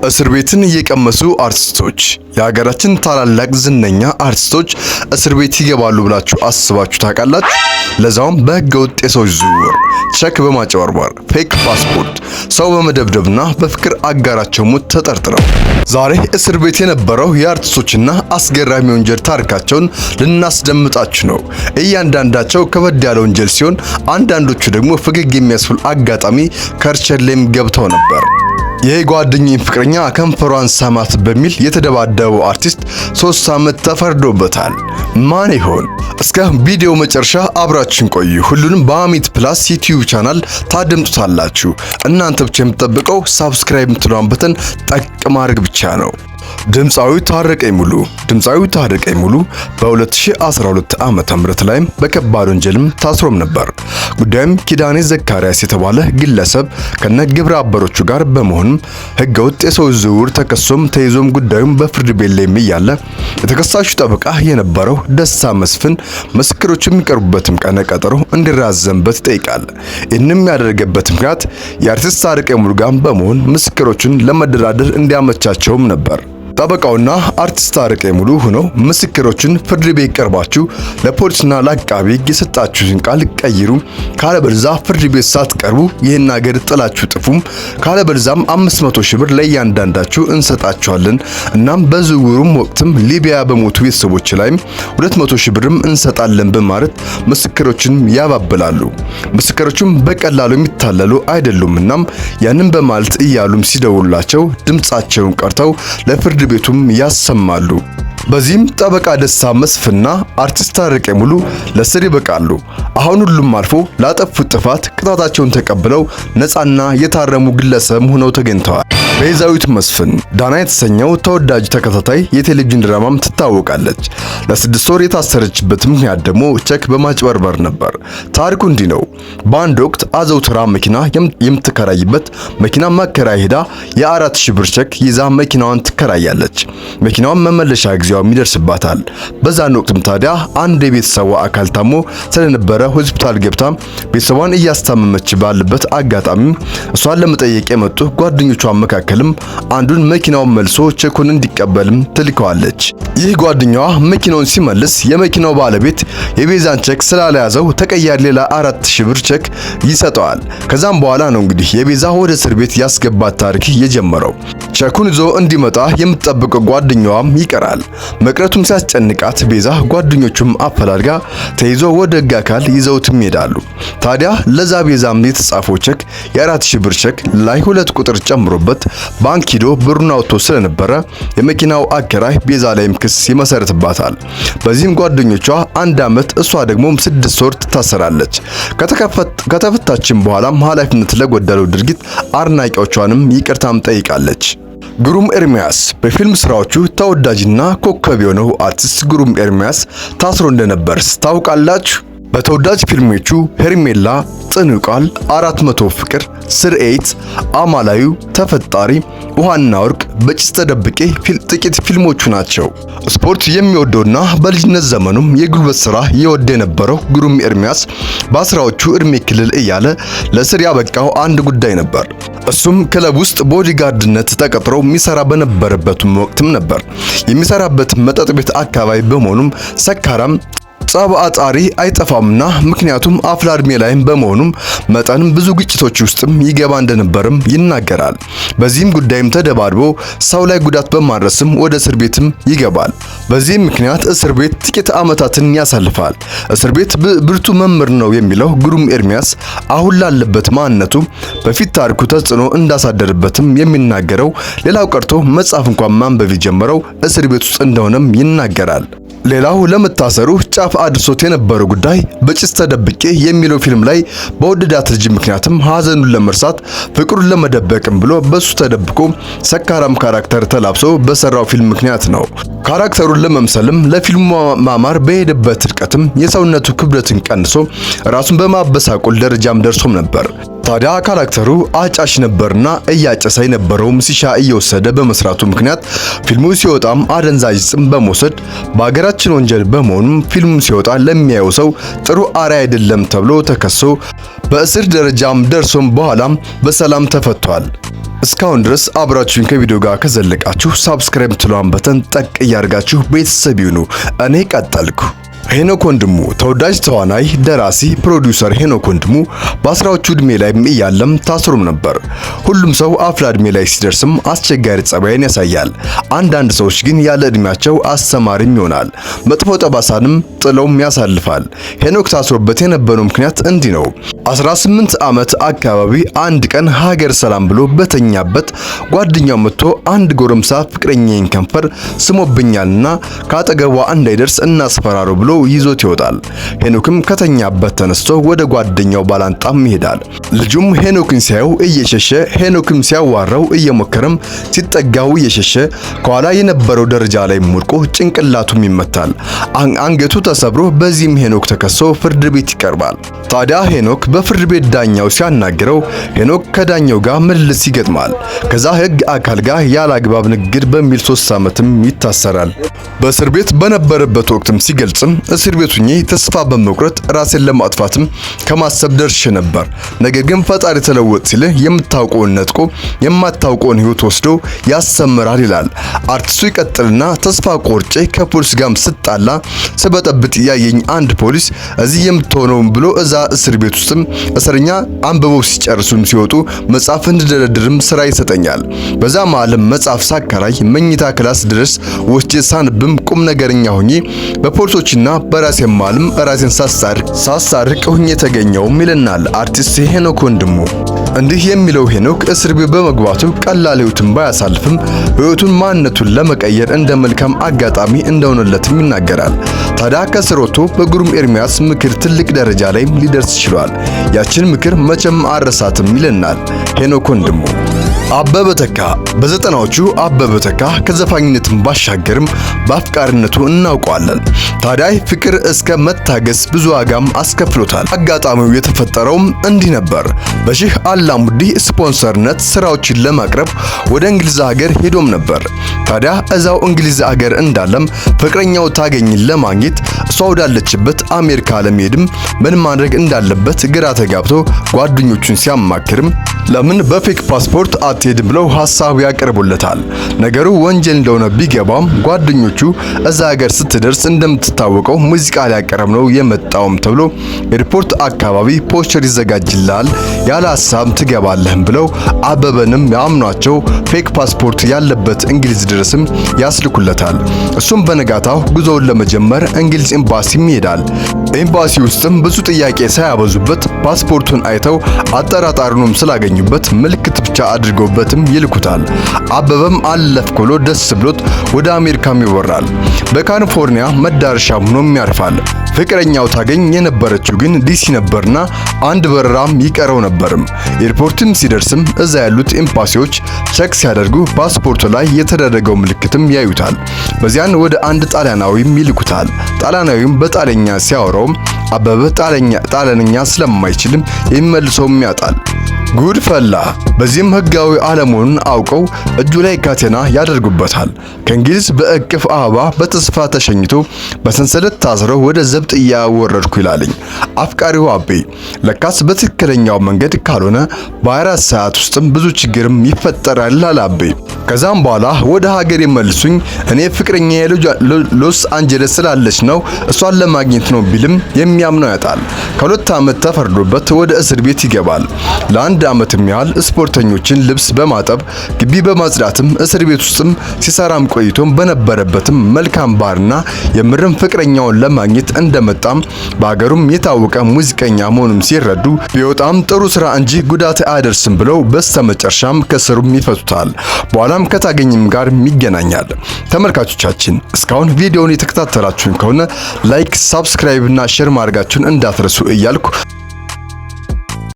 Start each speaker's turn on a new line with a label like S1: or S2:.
S1: እስር ቤትን እየቀመሱ አርቲስቶች። የሀገራችን ታላላቅ ዝነኛ አርቲስቶች እስር ቤት ይገባሉ ብላችሁ አስባችሁ ታውቃላችሁ? ለዛውም በህገ ወጥ የሰዎች ዝውውር፣ ቸክ በማጭበርበር፣ fake ፓስፖርት፣ ሰው በመደብደብና በፍቅር አጋራቸው ሞት ተጠርጥረው ዛሬ እስር ቤት የነበረው የአርቲስቶችና አስገራሚ ወንጀል ታሪካቸውን ልናስደምጣችሁ ነው። እያንዳንዳቸው ከበድ ያለ ወንጀል ሲሆን፣ አንዳንዶቹ ደግሞ ፈገግ የሚያስብል አጋጣሚ ከርቸሌም ገብተው ነበር። የጓደኛዬን ፍቅረኛ ከንፈሯን ሳማት በሚል የተደባደበው አርቲስት 3 ዓመት ተፈርዶበታል። ማን ይሆን? እስከ ቪዲዮ መጨረሻ አብራችን ቆዩ። ሁሉንም በአሚት ፕላስ ዩቲዩብ ቻናል ታደምጡታላችሁ። እናንተ ብቻ የምትጠብቀው subscribe የምትለዋን button ጠቅ ማድረግ ብቻ ነው። ድምፃዊ ታረቀኝ ሙሉ። ድምፃዊ ታረቀኝ ሙሉ በ2012 ዓመተ ምህረት ላይም በከባድ ወንጀልም ታስሮም ነበር። ጉዳዩም ኪዳኔ ዘካሪያስ የተባለ ግለሰብ ከነ ግብረ አበሮቹ ጋር በመሆንም ህገወጥ የሰው ዝውውር ተከሶም ተይዞም ጉዳዩም በፍርድ ቤት ላይ እያለ የተከሳሹ ጠበቃ የነበረው ደስታ መስፍን ምስክሮቹ የሚቀርቡበትም ቀነ ቀጠሮ እንዲራዘምበት ይጠይቃል። ይህንም ያደረገበት ምክንያት የአርቲስት ታረቀኝ ሙሉ ጋር በመሆን ምስክሮቹን ለመደራደር እንዲያመቻቸውም ነበር። ጠበቃውና አርቲስት ታረቀኝ ሙሉ ሆነው ምስክሮችን ፍርድ ቤት ቀርባችሁ ለፖሊስና ለአቃቢ ሕግ የሰጣችሁትን ቃል ቀይሩ፣ ካለበለዚያ ፍርድ ቤት ሳትቀርቡ ይህን ሀገር ጥላችሁ ጥፉም፣ ካለበለዚያም 500 ሺህ ብር ለእያንዳንዳችሁ እንሰጣችኋለን። እናም በዝውውሩም ወቅትም ሊቢያ በሞቱ ቤተሰቦች ላይም 200 ሺህ ብርም እንሰጣለን በማለት ምስክሮችን ያባብላሉ። ምስክሮቹም በቀላሉ የሚታለሉ አይደሉም። እናም ያንን በማለት እያሉም ሲደውሉላቸው ድምጻቸውን ቀርተው ለፍርድ ቤቱም ያሰማሉ። በዚህም ጠበቃ ደስታ መስፍንና አርቲስት ታረቀኝ ሙሉ ለእስር ይበቃሉ። አሁን ሁሉም አልፎ ላጠፉት ጥፋት ቅጣታቸውን ተቀብለው ነፃና የታረሙ ግለሰብ ሆነው ተገኝተዋል። ቤዛዊት መስፍን ዳና የተሰኘው ተወዳጅ ተከታታይ የቴሌቪዥን ድራማም ትታወቃለች። ለ6 ወር የታሰረችበት ምክንያት ደግሞ ቸክ በማጭበርበር ነበር። ታሪኩ እንዲህ ነው። በአንድ ወቅት አዘውትራ መኪና የምትከራይበት መኪና ማከራያ ሄዳ የ4,000 ብር ቸክ ይዛ መኪናዋን ትከራያለች። መኪናዋን መመለሻ ጊዜዋም ይደርስባታል። በዛን ወቅትም ታዲያ አንድ የቤተሰቧ አካል ታሞ ስለነበረ ሆስፒታል ገብታ ቤተሰቧን እያስታመመች ባለበት አጋጣሚ እሷን ለመጠየቅ የመጡ ጓደኞቿ መካከልም አንዱን መኪናውን መልሶ ቼኩን እንዲቀበልም ትልከዋለች። ይህ ጓደኛዋ መኪናውን ሲመልስ የመኪናው ባለቤት የቤዛን ቼክ ስላልያዘው ተቀያሪ ሌላ 4,000 ብር ቼክ ይሰጠዋል። ከዛም በኋላ ነው እንግዲህ የቤዛ ወደ እስር ቤት ያስገባት ታሪክ የጀመረው። ቼኩን ይዞ እንዲመጣ የምትጠብቀው ጓደኛዋም ይቀራል። መቅረቱም ሲያስጨንቃት ቤዛ ጓደኞቹም አፈላልጋ ተይዞ ወደ ሕግ አካል ይዘውትም ይሄዳሉ። ታዲያ ለዛ ቤዛም የተጻፈው ቼክ የ4,000 ብር ቼክ ላይ ሁለት ቁጥር ጨምሮበት ባንክ ሂዶ ብሩን አውጥቶ ስለነበረ የመኪናው አከራይ ቤዛ ላይም ክስ ይመሰርትባታል። በዚህም ጓደኞቿ አንድ ዓመት፣ እሷ ደግሞ 6 ወር ትታሰራለች። ከተፈታችም በኋላም ኃላፊነት ለጎደለው ድርጊት አድናቂዎቿንም ይቅርታም ጠይቃለች። ግሩም ኤርሚያስ። በፊልም ስራዎቹ ተወዳጅና ኮከብ የሆነው አርቲስት ግሩም ኤርሚያስ ታስሮ እንደነበር ታውቃላችሁ? በተወዳጅ ፊልሞቹ ሄርሜላ፣ ጽኑ ቃል፣ 400 ፍቅር፣ ስርኤት፣ አማላዩ፣ ተፈጣሪ፣ ውሃና ወርቅ፣ በጭስ ተደብቄ ጥቂት ፊልሞቹ ናቸው። ስፖርት የሚወደውና በልጅነት ዘመኑም የጉልበት ስራ የወደ የነበረው ግሩም ኤርሚያስ በአስራዎቹ እድሜ ክልል እያለ ለእስር ያበቃው አንድ ጉዳይ ነበር። እሱም ክለብ ውስጥ bodyguard ነት ተቀጥሮ የሚሰራ በነበረበት ወቅትም ነበር። የሚሰራበት መጠጥ ቤት አካባቢ በመሆኑም ሰካራም ጸብ አጣሪ አይጠፋምና ምክንያቱም አፍላ እድሜ ላይም በመሆኑም መጠንም ብዙ ግጭቶች ውስጥም ይገባ እንደነበርም ይናገራል። በዚህም ጉዳይም ተደባድቦ ሰው ላይ ጉዳት በማድረስም ወደ እስር ቤትም ይገባል። በዚህም ምክንያት እስር ቤት ጥቂት ዓመታትን ያሳልፋል። እስር ቤት ብርቱ መምህር ነው የሚለው ግሩም ኤርሚያስ አሁን ላለበት ማንነቱ በፊት ታሪኩ ተጽዕኖ እንዳሳደረበትም የሚናገረው፣ ሌላው ቀርቶ መጽሐፍ እንኳን ማንበብ የጀመረው እስር ቤት ውስጥ እንደሆነም ይናገራል። ሌላው ለመታሰሩ ጫፍ አድርሶት የነበረው ጉዳይ በጭስ ተደብቄ የሚለው ፊልም ላይ በወደዳት ልጅ ምክንያትም ሀዘኑን ለመርሳት ፍቅሩን ለመደበቅም ብሎ በሱ ተደብቆ ሰካራም character ተላብሶ በሰራው ፊልም ምክንያት ነው። Character ኡን ለመምሰልም ለፊልሙ ማማር በሄደበት ርቀትም የሰውነቱ ክብደትን ቀንሶ ራሱን በማበሳቆል ደረጃም ደርሶም ነበር። ታዲያ character ኡ አጫሽ ነበርና እያጨሰ የነበረውም ሲሻ እየወሰደ በመስራቱ ምክንያት ፊልሙ ሲወጣም አደንዛዥ እጽም በመውሰድ በሀገራችን ወንጀል በመሆኑም ፊልሙ ሲወጣ ለሚያየው ሰው ጥሩ አርአያ አይደለም ተብሎ ተከሶ በእስር ደረጃም ደርሶም በኋላም በሰላም ተፈቷል። እስካሁን ድረስ አብራችሁን ከቪዲዮ ጋር ከዘለቃችሁ subscribe ትሏን button ጠቅ እያደርጋችሁ ቤተሰብ ይሁኑ። እኔ ቀጠልኩ። ሄኖክ ወንድሙ ተወዳጅ ተዋናይ፣ ደራሲ፣ ፕሮዲውሰር ሄኖክ ወንድሙ በ10ዎቹ ዕድሜ ላይ እያለም ታስሮም ነበር። ሁሉም ሰው አፍላ ዕድሜ ላይ ሲደርስም አስቸጋሪ ጸባይን ያሳያል። አንዳንድ ሰዎች ግን ያለ ዕድሜያቸው አስተማሪም ይሆናል። መጥፎ ጠባሳንም ጥለውም ያሳልፋል። ሄኖክ ታስሮበት የነበረው ምክንያት እንዲህ ነው። 18 ዓመት አካባቢ አንድ ቀን ሀገር ሰላም ብሎ በተኛበት ጓደኛው መጥቶ አንድ ጎረምሳ ፍቅረኛዬን ከንፈር ስሞብኛልና ካጠገቧ እንዳይደርስ እናስፈራረው ብሎ ይዞት ይወጣል። ሄኖክም ከተኛበት ተነስቶ ወደ ጓደኛው ባላንጣም ይሄዳል። ልጁም ሄኖክን ሲያየው እየሸሸ፣ ሄኖክም ሲያዋራው እየሞከረም ሲጠጋው እየሸሸ ከኋላ የነበረው ደረጃ ላይ ወድቆ ጭንቅላቱም ይመታል። አንገቱ ተሰብሮ በዚህም ሄኖክ ተከሶ ፍርድ ቤት ይቀርባል። ታዲያ ሄኖክ በፍርድ ቤት ዳኛው ሲያናግረው ሄኖክ ከዳኛው ጋር ምልልስ ይገጥማል። ከዛ ህግ አካል ጋር ያለ አግባብ ንግግር በሚል 3 ዓመትም ይታሰራል። በእስር ቤት በነበረበት ወቅትም ሲገልጽም እስር ቤት ሁኜ ተስፋ በመቁረጥ ራሴን ለማጥፋትም ከማሰብ ደርሼ ነበር። ነገር ግን ፈጣሪ ተለወጥ ሲልህ የምታውቀውን ነጥቆ የማታውቀውን ህይወት ወስዶ ያሰምራል ይላል። አርቲስቱ ይቀጥልና ተስፋ ቆርጬ ከፖሊስ ጋርም ስጣላ ስበጠብጥ ያየኝ አንድ ፖሊስ እዚህ የምትሆነውን ብሎ እዛ እስር ቤት ውስጥም እስረኛ አንብበው ሲጨርሱም ሲወጡ መጽሐፍ እንድደረድርም ስራ ይሰጠኛል። በዛ መሃልም መጽሐፍ ሳከራይ መኝታ class ድረስ ወስጄ ሳንብም ቁም ነገረኛ ሆኜ በፖሊሶችና በራሴ መሃልም ራሴን ሳሳርቅ ሆኜ ተገኘውም ይለናል አርቲስት ሄኖክ ወንድሙ። እንዲህ የሚለው ሄኖክ እስር ቤት በመግባቱ ቀላል ህይወትን ባያሳልፍም ህይወቱን ማንነቱን ለመቀየር እንደ መልካም አጋጣሚ እንደሆነለትም ይናገራል። ታዲያ ከእስር ወጥቶ በግሩም ኤርሚያስ ምክር ትልቅ ደረጃ ላይ ሊደርስ ችሏል። ያችን ምክር መቼም አረሳትም ይለናል ሄኖክ ወንድሙ። አበበ ተካ። በ90ዎቹ አበበ ተካ ከዘፋኝነትም ባሻገርም በአፍቃሪነቱ እናውቀዋለን። ታዲያ ፍቅር እስከ መታገስ ብዙ ዋጋም አስከፍሎታል። አጋጣሚው የተፈጠረውም እንዲህ ነበር። በሼህ አላሙዲ ስፖንሰርነት ስራዎችን ለማቅረብ ወደ እንግሊዝ ሀገር ሄዶም ነበር። ታዲያ እዛው እንግሊዝ ሀገር እንዳለም ፍቅረኛው ታገኝን ለማግኘት እሷ ወዳለችበት አሜሪካ ለመሄድም ምን ማድረግ እንዳለበት ግራ ተጋብቶ ጓደኞቹን ሲያማክርም ለምን በ fake ፓስፖርት አትሄድም ብለው ሐሳብ ያቀርቡለታል። ነገሩ ወንጀል እንደሆነ ቢገባም ጓደኞቹ እዛ ሀገር ስትደርስ እንደምትታወቀው ሙዚቃ ሊያቀርብ ነው የመጣውም ተብሎ ኤርፖርት አካባቢ ፖስተር ይዘጋጅልሃል፣ ያለ ሀሳብ ትገባለህም ብለው አበበንም ያምኗቸው fake ፓስፖርት ያለበት እንግሊዝ ድረስም ያስልኩለታል። እሱም በነጋታው ጉዞውን ለመጀመር እንግሊዝ ኤምባሲም ይሄዳል። ኤምባሲ ውስጥም ብዙ ጥያቄ ሳያበዙበት ፓስፖርቱን አይተው አጠራጣሪውንም ስላገኙበት ምልክት ብቻ አድርገውበትም ይልኩታል። አበበም አለፍኩ ብሎ ደስ ብሎት ወደ አሜሪካም ይበራል። በካሊፎርኒያ መዳረሻ ሆኖም ያርፋል። ፍቅረኛው ታገኝ የነበረችው ግን ዲሲ ነበርና አንድ በረራም ይቀረው ነበርም። ኤርፖርትም ሲደርስም እዛ ያሉት ኤምባሲዎች check ሲያደርጉ ፓስፖርቱ ላይ የተደረገው ምልክትም ያዩታል። በዚያን ወደ አንድ ጣሊያናዊም ይልኩታል። ጣሊያናዊም በጣሊያኛ ሲያወራውም አበበ ጣሊያንኛ ስለማይችልም የሚመልሰውም ያጣል። ጉድ ፈላ። በዚህም ህጋዊ አለመሆኑን አውቀው እጁ ላይ ካቴና ያደርጉበታል። ከእንግሊዝ በእቅፍ አበባ በተስፋ ተሸኝቶ በሰንሰለት ታስረው ወደ ዘብጥያ ወረድኩ ይላልኝ አፍቃሪው አቤ። ለካስ በትክክለኛው መንገድ ካልሆነ በ24 ሰዓት ውስጥም ብዙ ችግርም ይፈጠራል ይላል አቤ። ከዛም በኋላ ወደ ሀገር የመልሱኝ፣ እኔ ፍቅረኛ ሎስ አንጀለስ ስላለች ነው፣ እሷን ለማግኘት ነው ቢልም የሚያምነው ያጣል። ከ2 ዓመት ተፈርዶበት ወደ እስር ቤት ይገባል። ለአንድ ዓመትም ያህል ስፖርተኞችን ልብስ በማጠብ፣ ግቢ በማጽዳትም እስር ቤት ውስጥም ሲሰራም ቆይቶም በነበረበትም መልካም ባህርና የምርም ፍቅረኛውን ለማግኘት እንደመጣም በሀገሩም የታወቀ ሙዚቀኛ መሆኑም ሲረዱ ቢወጣም ጥሩ ስራ እንጂ ጉዳት አያደርስም ብለው በስተመጨረሻም ከስሩም ይፈቱታል። በኋላም ከታገኝም ጋር ይገናኛል። ተመልካቾቻችን፣ እስካሁን ቪዲዮውን የተከታተላችሁን ከሆነ like፣ subscribe እና share ማድረጋችሁን እንዳትረሱ እያልኩ